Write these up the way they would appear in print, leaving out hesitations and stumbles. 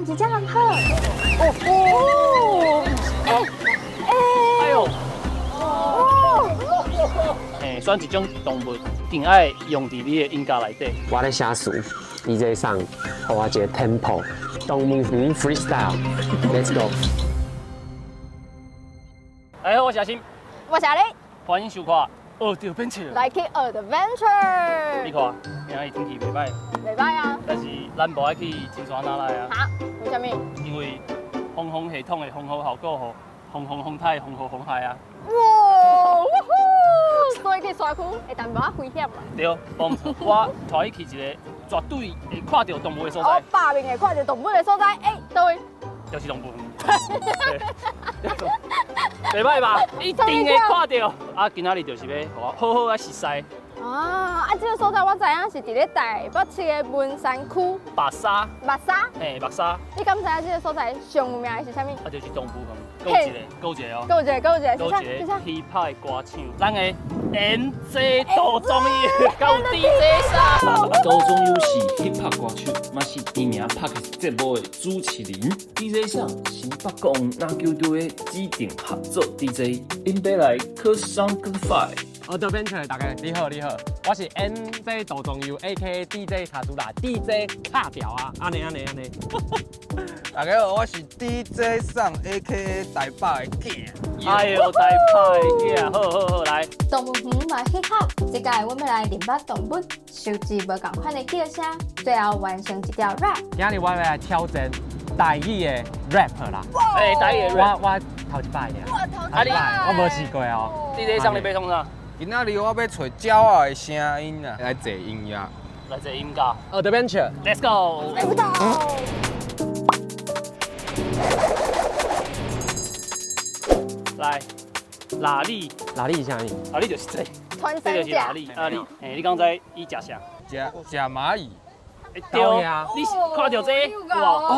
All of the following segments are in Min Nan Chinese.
毋是遮人好。哦哦，欸欸，哎呦，哦，欸，選一種動物，一定愛用佇你的音樂內底。我咧寫詞，DJ 桑，予我一個 tempo，動物園 freestyle，Let's go。大家好，我是阿心，我是阿麗，歡迎收看《學著變笑》。來去 adventure。你看，今仔日天氣袂䆀，袂䆀啊。但是咱無愛去金山那來啊。哈？為啥物？因為防風系統的防雨效果吼，防風防颱、防雨防害啊。哇！嗚呼！所以去山區會淡薄仔危險啦。對，無毋錯，我帶你去一個絕對會看著動物的所在。我百面會看著動物的所在，欸，佗位？就是動物園。袂䆀吧？一定會看著。啊，今仔日就是欲予我好好仔熟似。啊，這個所在我知影是佇咧台北市的文山區。白沙。白沙。嘿，白沙。你敢知影這個所在上有名的是啥物？啊，就是動物園，閣有一個，閣有一個哦。閣有一個，閣有一個，閣有一個 hip hop 歌手，咱的 MJ 杜忠佑，佮有 DJ 桑。杜忠佑是 hip hop 歌手，嘛是知名 Podcast 節目的主持人。DJ 桑新北國王籃球隊的指定合作 DJ，𪜶欲來可桑可快。 Adventure，大家你好，你好，我是 MJ 杜忠佑，A.K.A. DJ 卡蘇拉，DJ 卡條啊，按呢按呢按呢。大家好，我是 DJ 桑，A.K.A. 台北的囝。哎呦，台北的囝，好好好，來。動物園嘛 hip hop，這擺阮欲來認捌動物，收集無仝款的叫聲，最後完成一條 rap。今日我欲來挑戰台語的 rap 啦。欸，台語的 rap。我頭一擺爾。啊你，我無試過哦。 DJ 桑，你欲創啥？今仔日我欲揣鳥仔的聲音啊，來做音樂。來做音樂。 Adventure。 Let's go。 Let's go。來，喇蠣。喇蠣是啥物？喇蠣就是這個。穿這就是山甲。喇蠣。啊你，欸，你敢知伊食啥？食食螞蟻。對，你是看著這個？有無？哦，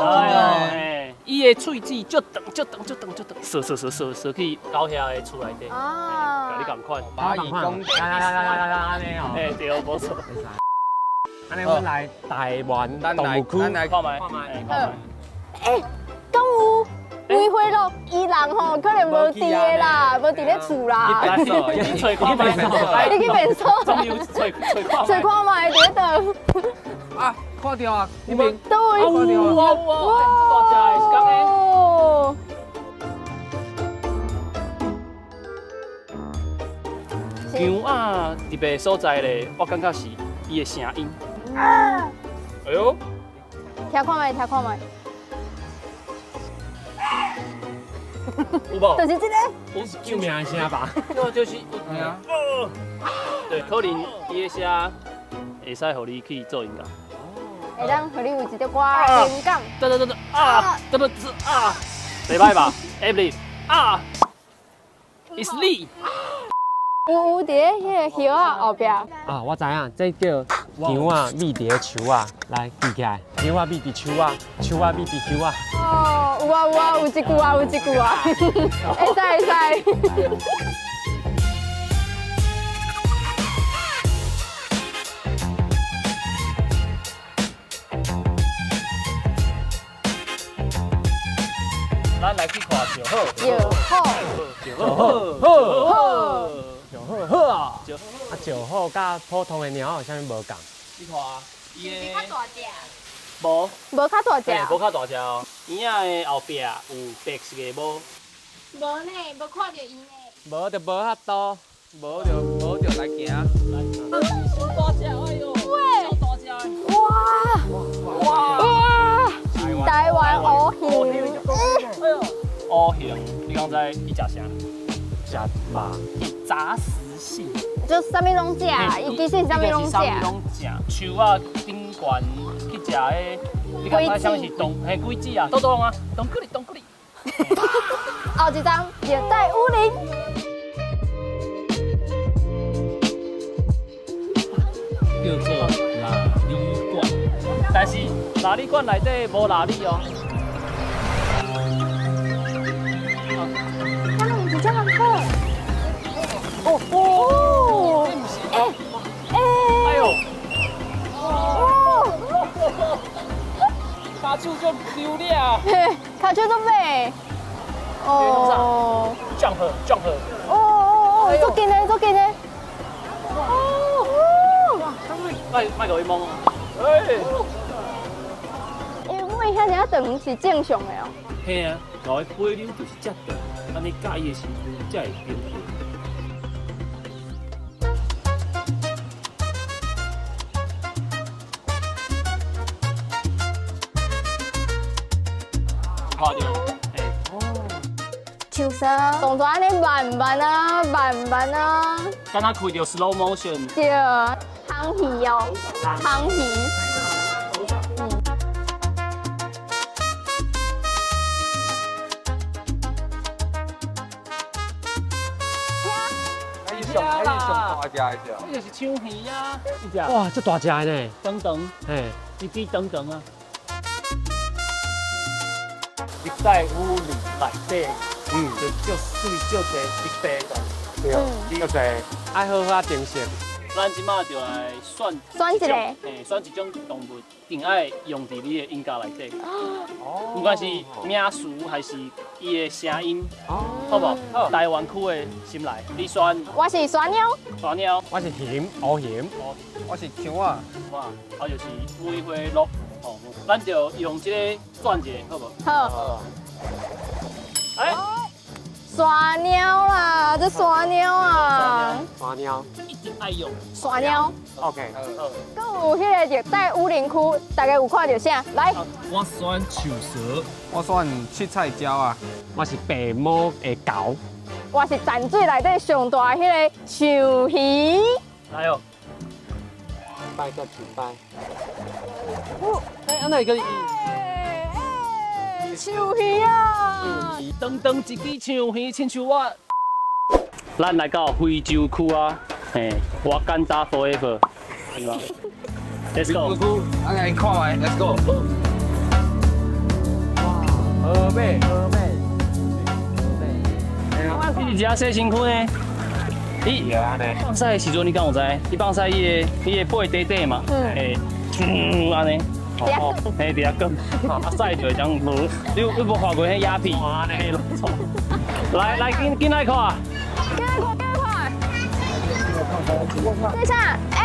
哎呦，欸，伊的喙齒足長、足長、足長、足長，踅踅踅踅踅去狗遐的厝內底。啊。共你仝款。螞蟻公。來來來來來來，按呢哦。欸，對，無錯。按呢，阮來台灣動物區。咱來看覓。看覓。欸，敢有？梅花鹿，伊人吼可能無佇的啦，無佇咧厝啦。你揣看覓？你去便所。總有揣揣看覓。揣看覓佇咧佗。啊，看著啊，彼邊。佗位？有啊有啊，這大隻的是敢的？姜仔特別所在咧，我感覺是伊的聲音。哎呦！聽看覓，聽看覓。有無？就是這個。有救命的聲吧？對，就是。對，可能伊的聲會使予你去做音樂。會當予你有一寡靈感。對對對對啊！對對對啊！袂䆀吧？Emily 啊！It's Lee。有有佇咧彼個葉仔後壁。啊，我知影，這叫姜仔覕佇咧樹仔，來記起來。姜仔覕佇樹仔，樹仔覕佇葉仔。哦，有啊有啊，有一句啊，有一句啊，會使會使。咱來去看石虎。石虎。石虎。好。好。石虎好啊。啊，石虎佮普通的貓有啥物無仝？你看，伊的。較大隻。無。無較大隻。無較大隻哦。嬰仔的後壁有白色的毛。無呢，無看著伊呢。無就無法度，無就無就來行。來。大隻，哎呦！喂。大隻。哇！哇！台灣烏熊。哎呦！烏熊，你敢知伊食啥？食肉。雜食性。就啥物攏食，伊其實是啥物攏食。啥物攏食，樹仔頂懸去食彼，你感覺像是動嘿鬼子啊，倒倒啊，動過嚟，動過嚟。後一站熱帶雨林。叫做臘味館，但是臘味館內底無臘味哦。敢毋是遮人好？哦哦，欸欸，哎呦！哦，百跤手足溜掠。嘿，跤手足猛。哦。 jump jump。哦哦哦，足緊的，足緊的。哦。莫莫共伊摸。哎。伊尾遐爾長是正常的哦。嘿啊，𠢕伊飛溜就是遮長，按呢佮伊的身軀才會平衡。看著，嘿。樹梢動作按呢慢慢啊，慢慢啊。敢若開著 slow motion。對，魟魚哦，魟魚。伊上伊上大隻的是。這就是鯳魚啊！一隻。哇，這大隻的呢。長長。嘿。一支長長啊。熱帶雨林內底，就足媠足濟綠白的。對，足濟。愛好好珍惜。咱這馬就來選選一個，嘿，選一種動物，一定愛用佇你的音樂內底。哦。不管是名詞還是伊的聲音，好無？好。台灣區的先來，你選。我是山貓。山貓。我是熊，烏熊。我是鯳仔。哇，啊就是梅花鹿。哦，咱就用這個選一個，好無？好。哎。山貓啦，這山貓啊。山貓。一定愛用。山貓。 OK。閣有彼个熱帶雨林區，大家有看著啥？來。我選樹蛇，我選七彩鳥仔，我是白毛的猴，我是淡水內底上大彼個鯳魚。來哦。拜個前拜。哎，按呢個？鯳魚啊！長長一支鯳魚，親像我。咱來到非洲區啊，嘿，瓦干達 forever，是吧？Let's go。咱來看覓，Let's go。哇，河馬，河馬，你佇遮洗身軀呢？你放屎的時陣，你敢有知？你放屎，伊會背短短嘛？會，嗯，按呢。哦，嘿，佇遐滾，啊，屎就會這樣，你無看過彼鴉片？來來，緊緊來看。緊來看，緊來看。這啥？哎。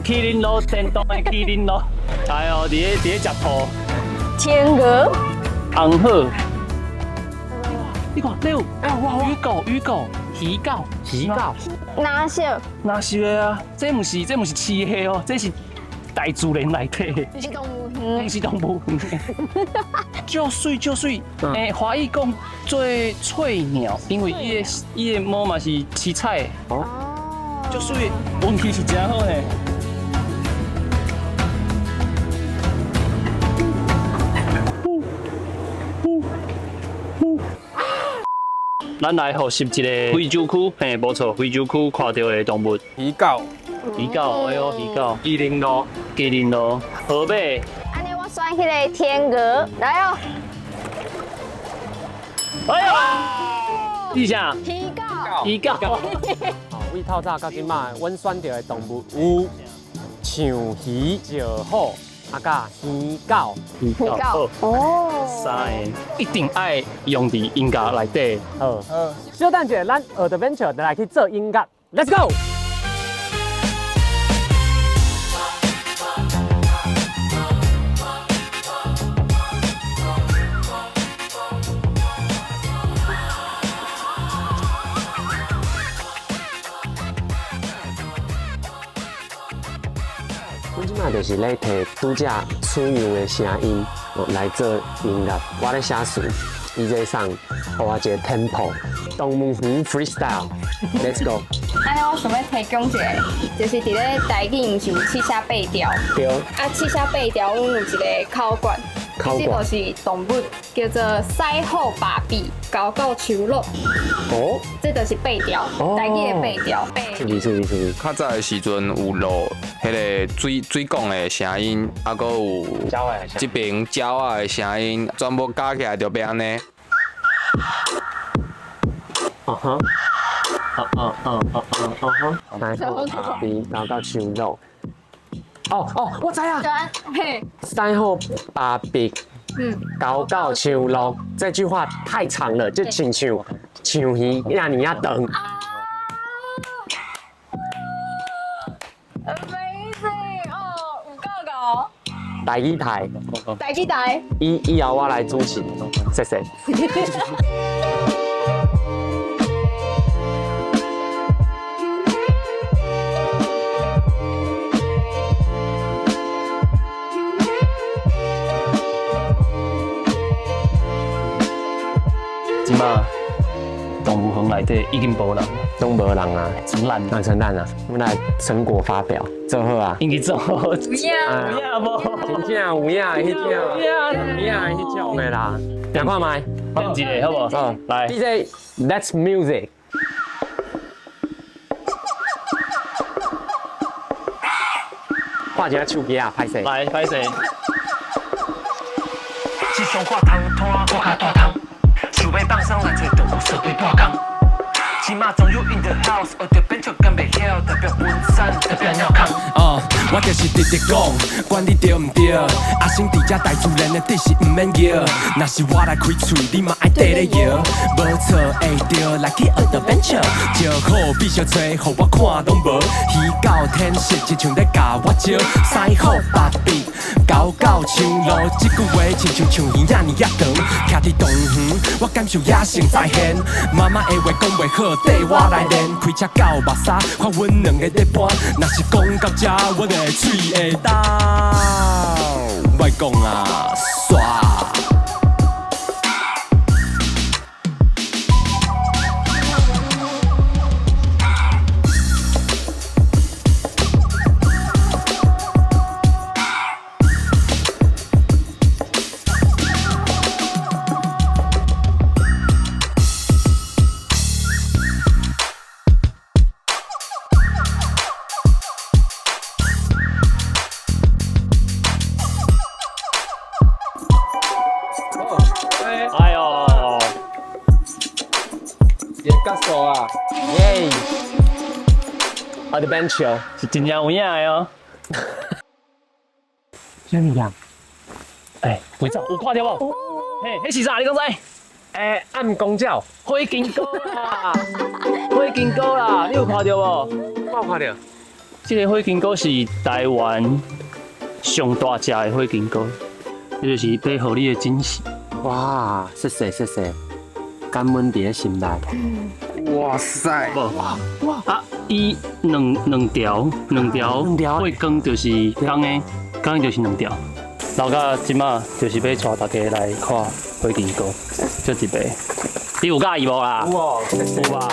麒麟鹿，電動的麒麟鹿。哎喲，佇咧食兔。天鵝。紅鶴。你看，你有哇，魚狗，魚狗，魚狗，魚狗。藍色。藍色的啊，這毋是，這毋是飼的哦，這是大自然內底的。毋是動物園。毋是動物園。足媠足媠，欸，華語講做翠鳥，因為伊的毛嘛是七彩的。哦。足媠，運氣是真好呢。咱來學習一个非洲區，嘿，無錯，非洲區看著的動物。魚狗。魚狗，哎喲，魚狗。麒麟鹿，麒麟鹿，河馬。按呢，我選彼个天鵝，來哦。哎喲，你啥？魚狗。魚狗。好，為透早到這馬，阮選著的動物有鯳魚、石虎。啊，佮魚狗，魚狗，哦，三个一定愛用佇音樂內底。好，小等一下，咱 Adventure 就來去做音樂，Let's go！阮這馬就是咧提拄才取樣的聲音來做音樂，我咧寫詞，DJ 上，予我一個 tempo，動物園 freestyle，Let's go。按呢，我想欲提供一个，就是佇咧台語毋是有七聲八調？對。啊，七聲八調，阮有一个口訣，口訣其實就是動物，叫做獅虎爸比，猴狗樹鹿。哦。這就是八調，台語的八調。注意注意注意。較早的時陣有落彼个水管的聲音，啊，閣有這爿鳥仔的聲音，全部加起來就變按呢。啊哈。啊啊啊啊啊啊哈！來，比猴狗樹鹿。哦哦，我知啊。嘿，三号八笔，高高唱落，這句話太長了，就親像像魚遐爾仔長。 Amazing 哦，有夠𠢕。台語台，台語台。以後我來主持，謝謝。這馬動物園內底已經無人，攏無人啊，成爛啊，成爛啊，阮來成果發表，做好啊。應該做好。有影，有影無？真正有影彼種，有影彼種的啦。聽看覓？變一个好無？好，來 DJ That's Music。看一下手機啊，歹勢。來，歹勢。這雙看窗拖我較大窗，想欲放鬆來揣動物設備破空。這馬總有 in the house，學著變笑敢袂曉，代表分散，代表尿空。我就是直直講，管你對毋對。阿星佇遮大自然的知識毋免搖。若是我來開喙，你嘛愛綴咧搖。無錯，會著來去學著變笑，招好比相揣，予我看攏無。魚到天色，親像咧共我招。西好白筆，狗狗唱路，這句話親像像魚遐爾仔長。徛佇動物園，我感受野性再現。媽媽的話講袂好，綴我來練。開車到目沙，看阮兩个咧搬。若是講到這，阮的喙會焦。莫講啊，煞。哎呦，也結束啊！耶！Adventure 是真正有影的哦。啥物件？哎，肥皂有看著無？嘿，彼是啥？你講知？欸，暗光鳥。火金姑啦，火金姑啦，你有看著無？我有看著。這个火金姑是台灣上大隻的火金姑，這就是欲予你的驚喜。哇，謝謝謝謝，感恩佇咧心內。哇塞！哇哇啊！伊兩條兩條火光就是共的，共的就是兩條。老甲這馬就是欲帶大家來看火金姑，這一個，你有佮意無啦？有哦，有吧？